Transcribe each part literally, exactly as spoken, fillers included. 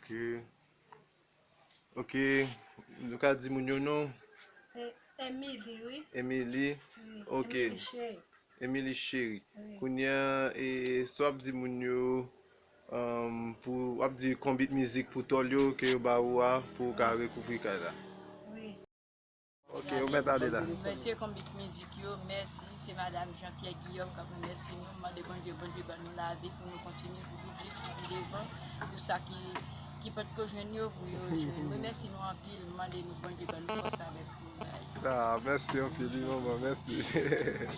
Ok. Ok. Nou ka di moun yo non? E, Emily, wi. Emily? Wi, ok. Emily Chéri. Emily Chéri. Wi. Kounye a, e, sa w ap di moun yo, um, pou, w ap di konbit mizik pou tòl yo ke yo ba ou a, pou w ka rekouvri kay la? Wi. Ok, ou mèt ale la. Mesye konbit mizik yo, mèsi. Se madanm Jean Pierre Guillaume k ap remèsye nou. M mande Bondye, Bondye ban nou lavi pou nou kontinye, pou nou plis, pou nou devan, pou sa ki, ki potko jwenn yo, pou yo jwenn. M remèsye nou anpil. M mande nou Bondye ban nou fòs avèk kouraj. Ah, mèsi anpil, wi, manman, mèsi.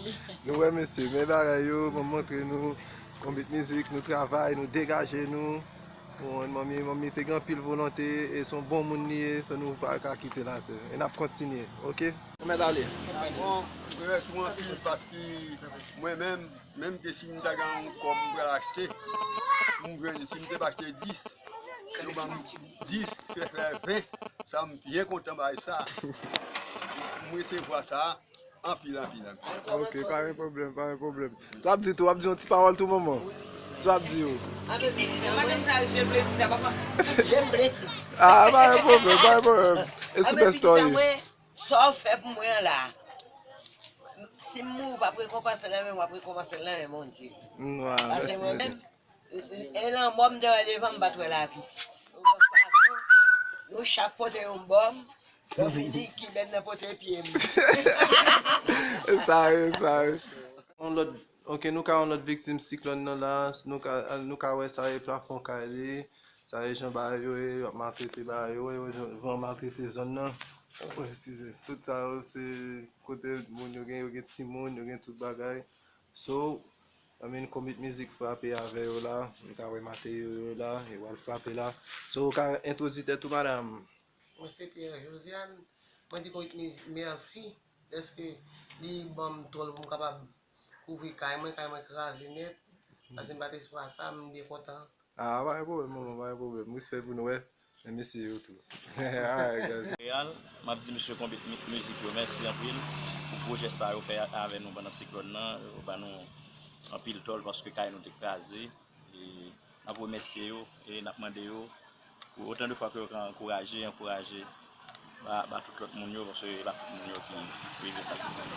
Wi. Nou wè, mesye, men bagay yo, ban m montre nou, konbit mizik, nou travay, nou degaje nou. Bon, manmi, manmi te gen anpil volonte, e se yon bon moun li ye, so nou pa ka kite l atè. E n ap kontinye, ok? Ou mèt ale. Bon, m remèsye w anpil paske mwen menm, menm ke si m ta gen yon kòb m pral achte, m jwenn, si m te pa achte dis, yo ban m dis, fè fè ven, sa m byen kontan bay sa. M resevwa sa. Anpil, anpil, anpil. Ok, pa gen pwoblèm, pa gen pwoblèm. Sa w ap di tou, w ap di yon ti pawòl tou, manman? Sa w ap di yo? Madanm sa yo, je blesi sa, papa. Je blesi. Ah, pa gen pwoblèm, pa gen pwoblèm. E sou bèstò ye. Sa w fè pou mwen an la, si m mouri, w ap rekonpanse l nan men, w ap rekonpanse l nan men Bondye. Paske mwen menm, e lanmò m te wè devan m, m pa t wè lavi. Yon chak pote yon bòm, lè w fini, kiben nan pote pye m. E sa ye, sa ye. Yon lòt, ok, nou ka yon lòt viktim siklòn nan la, nou ka, nou ka wè sa ye plafon kay li, sa ye jan bagay yo ye, y ap maltrete bagay yo, wè yo jan van maltrete zòn nan. Oh, eskize, tout sa yo se kote moun yo gen, yo gen timoun, yo gen tout bagay. So, I mean, konbit mizik frape avè yo la, nou ka wè Mateo yo la, yo pral frape la. So, ou ka entwodui tèt ou, madanm? Mwen se Pierre Josiane, mwen di konbit mizik mèsi, dèske li ban m tòl pou m kapab kouvri kay mwen, kay mwen kraze nèt, paske m pa t espwa sa, m byen kontan. Ah, pa gen pwoblèm, manman, pa gen pwoblèm. Respè pou nou, wè. Men mesye yo tou. Alright, guys. Real, m ap di mesye konbit mi-, mizik yo mèsi anpil pou pwojè sa yo fè avè nou pandan siklòn nan. Yo ban nou anpil tòl paske kay nou te kraze. E n ap remèsye yo e n ap mande yo pou otan de fwa ke yo ka ankouraje, ankouraje ba, ba tout lòt moun yo, paske e pa tout moun yo ki rive satisfè.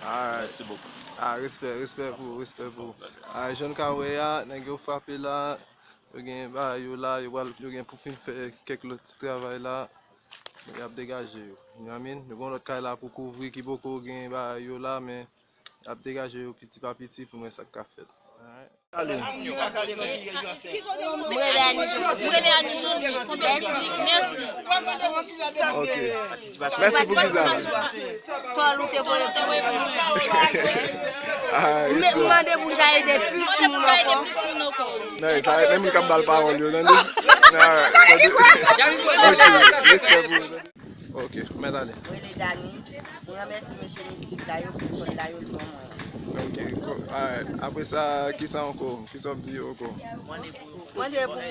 Alright. Mèsi bokou. Ah, respè, respè pou, respè pou. Ah, jan n ka wè a, nèg yo frape la, yo gen bagay yo la, yo pral, yo gen pou fin fè kèk lòt ti travay la. Y ap degaje yo. You know what I mean? Nou gen lòt kay la pou kouvri ki poko gen bagay yo la, men y ap degaje yo piti pa piti pou n wè sa k ka fèt. Alright. Ale. M rele Ani Joli. M rele Ani Joli. Mèsi, mèsi. Ok. Mèsi pou vizaj. Tòl ou te voye pou mwen. Ah, m mande pou m ta ede plis moun ankò. Non, sa menm li k ap ba l pawòl yo, tande. Alright. Ok, respè pou ou. Ok, mèt ale. Mwen rele Daniz. Mwen remèsye mesye mizik la yo pou kòd la yo te ban mwen. Ok, ko-, alright. Apre sa, kisa ankò? Kisa w ap di yo ankò? Mande pou,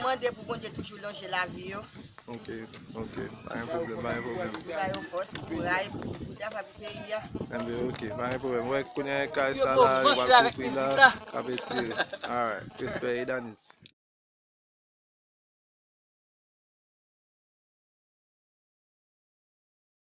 mande pou Bondye toujou lonje lavi yo. Ok, ok. Pa gen pwoblèm, pa gen pwoblèm. Pou ba yo fòs, kouraj, pou, pou travay pou peyi a. Enben, ok, pa gen pwoblèm. Wè, kounye a kay sa la, yo pral kouvri la, k ap etire. Alright, respè, e Daniz.